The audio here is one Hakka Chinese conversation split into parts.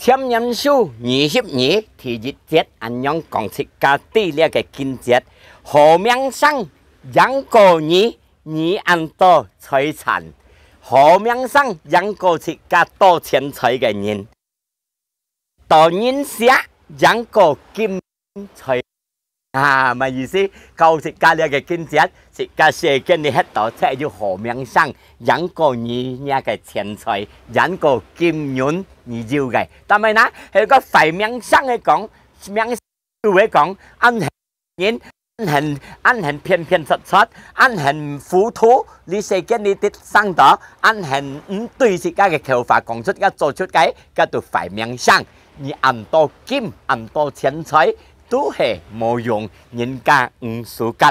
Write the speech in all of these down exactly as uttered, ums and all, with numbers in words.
箴言書二十二第一節恁樣講自家知這个經節：好名聲贏過義，義恁多財產。好名聲贏過自家多錢財个人，多人惜贏過金財。啊，麼意思？教自家這个經節，自家世間裡歇到，就係有好名聲，贏過你這个錢財，贏過金銀你有个。但係呢，係个壞名聲个講，名聲个講，恁人，恁很，恁很騙騙出出，恁很糊塗，你世間裡得生到，恁很毋對自家个口話講出个、做出个，該都壞名聲。你恁多金，恁多錢財，都係無用，人家毋舒服，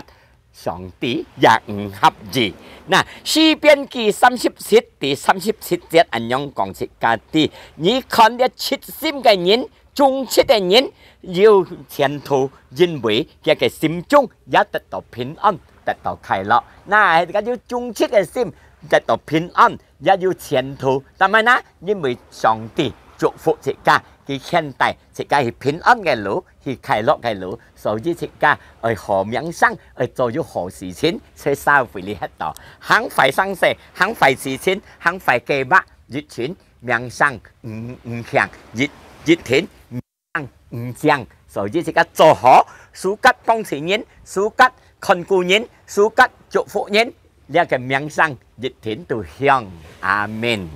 上帝也毋合意。那，詩篇記三十七第三十七節恁樣講自家知：你看這直心个人，忠直个人有前途，因為佢个心中也得到平安，得到快樂。那，係个有忠直个心，得到平安，也有前途。但係呢，因為上帝祝福自家，佢牽帶自家去平安个路，去快樂个路，所以自家愛好名聲，愛做有好事情，在社會裡歇到，行壞生事，行壞事情，行壞計畫，一定名聲毋，毋強，一，一定名聲毋靚。所以自家做好，自家幫助人，自家看顧人，自家祝福人，這个名聲一定都響。阿們。